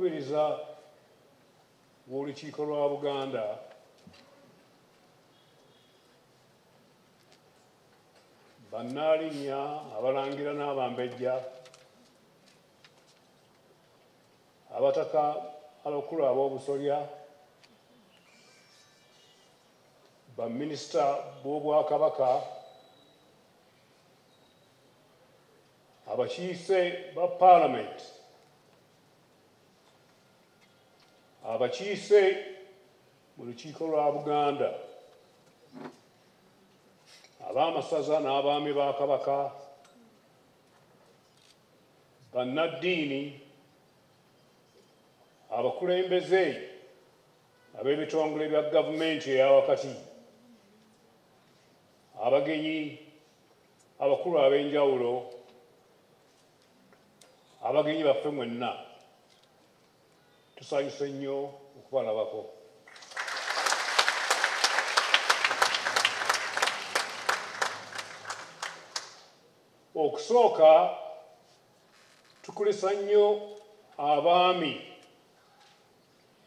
Omukubiriza w'Olukiiko lwa Buganda, bannaalinnya, abalangira n'abambejja, abataka abakulu ab'obusolya, baminisita b'Obwakabaka, abakiise ba Paalamenti, abakiise mu Lukiiko lwa Buganda, ab'amasaza n'abaami ba Kabaka, bannaddiini, abakulembeze ab'ebitongole bya gavumenti eya wakati, abagenyi abakulu ab'enjawulo, abagenyi baffe mwenna, tusanyuse nnyo okubalabako. Okusooka tukulisa nnyo abaami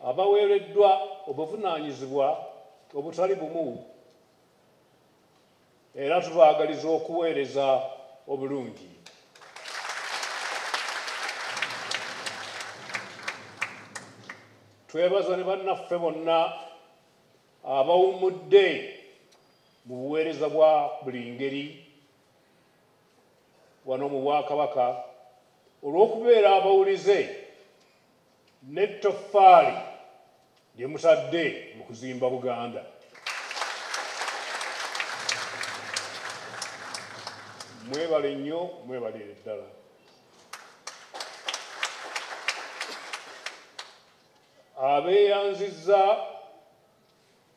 abaweereddwa obuvunaanyizibwa obutali bumu, era tubaagaliza okuweereza obulungi. Twebaza ne bannaffe bonna abawummudde mu buweereza bwa buli ngeri wano mu Bwakabaka olw'okubeera abawulize n'ettoffaali lye mutadde mu kuzimba Buganda. Mwebale nnyo, mwebalire ddala. Abeeyanzizza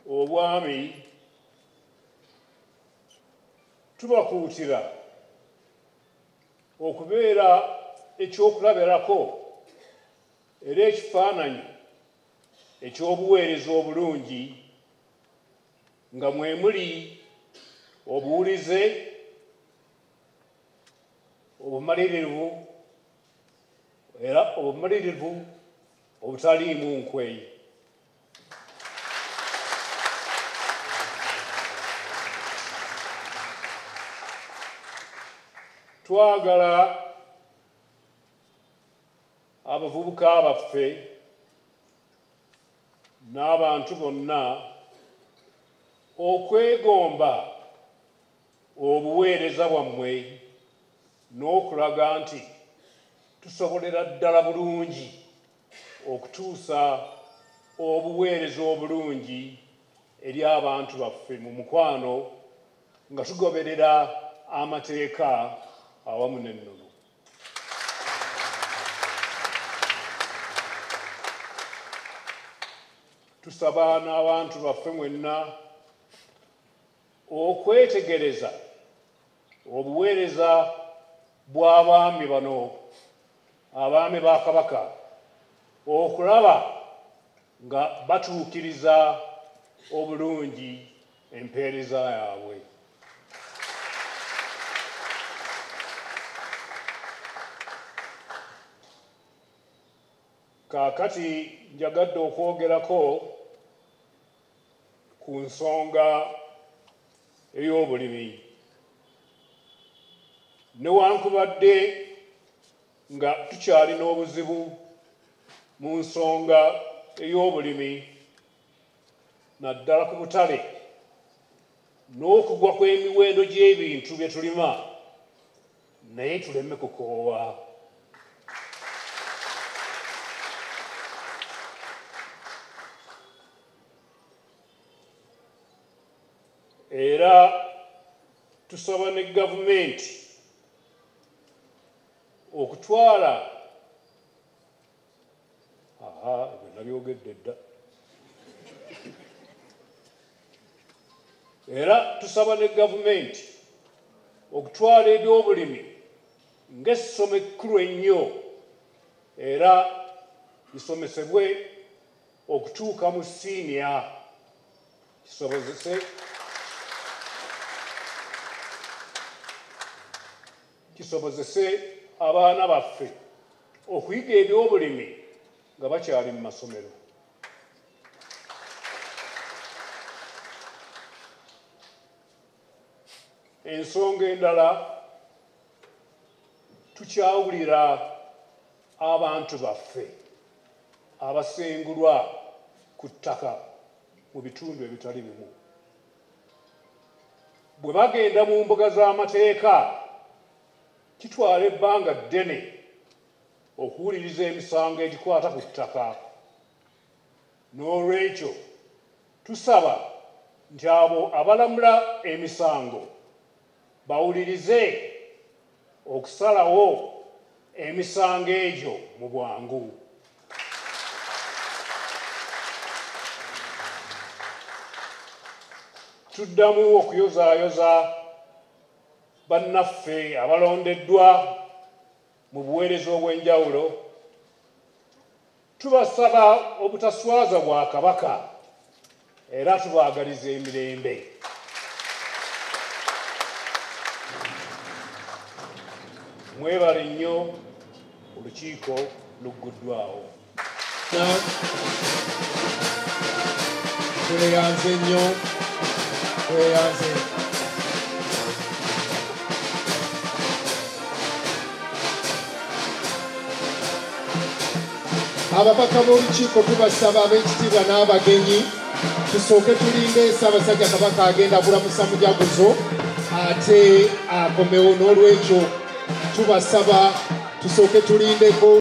obwami tubakuutira okubeera ekyokulabirako era ekifaananyi eky'obuweereza obulungi, nga mwe muli obuwulize, obumalirivu, era obumalirivu obutaliimu nkwe. Twagala abavubuka baffe n'abantu bonna okwegomba obuweereza bwammwe n'okulaga nti tusobolera ddala bulungi okutuusa obuweereza obulungi eri abantu baffe mu mukwano, nga tugoberera amateeka awamu n'ennono. Tusaba n'abantu baffe mwenna okwetegereza obuweereza bw'abaami bano, abaami ba Kabaka, okulaba nga batuukiriza obulungi empeereza yaabwe. Kaakati njagadde okwogerako ku nsonga ey'obulimi. Newankubadde nga tukyalina obuzibu mu nsonga ey'obulimi, naddala ku butale n'okugwa kw'emiwendo gy'ebintu bye tulima, naye tuleme kukoowa. Era tusaba ne gavumenti okutwala ebyo nabyogedde dda. Era tusaba ne gavumenti okutwala ebyobulimi ng'essomo ekkulu ennyo, era lisomesebwe okutuuka mu siiniya, kisobozese abaana baffe okuyiga ebyobulimi nga bakyali mu masomero. Ensonga endala, tukyawulira abantu baffe abasengulwa ku ttaka mu bitundu ebitali bimu. Bwe bagenda mu mbuga z'amateeka, kitwala ebbanga ddene okuwuliriza emisango egikwata ku ttaka. N'olwekyo tusaba nti abo abalamula emisango bawulirize okusalawo emisango egyo mu bwangu. Tuddamu okuyozaayoza bannaffe abalondeddwa mu buweereza obw'enjawulo. Tubasaba obutaswaza bwa Kabaka era tubaagaliza emirembe. Mwebale nnyo, olukiiko lugguddwawo. Tweyanze nnyo, tweyanze. Ababaka b'olukiiko tubasaba ab'ekitiibwa n'abagenyi tusooke tulinde Ssaabasajja Kabaka agenda kulamusa mujaguzo ate akomewo. N'olwekyo tubasaba tusooke tulindeko.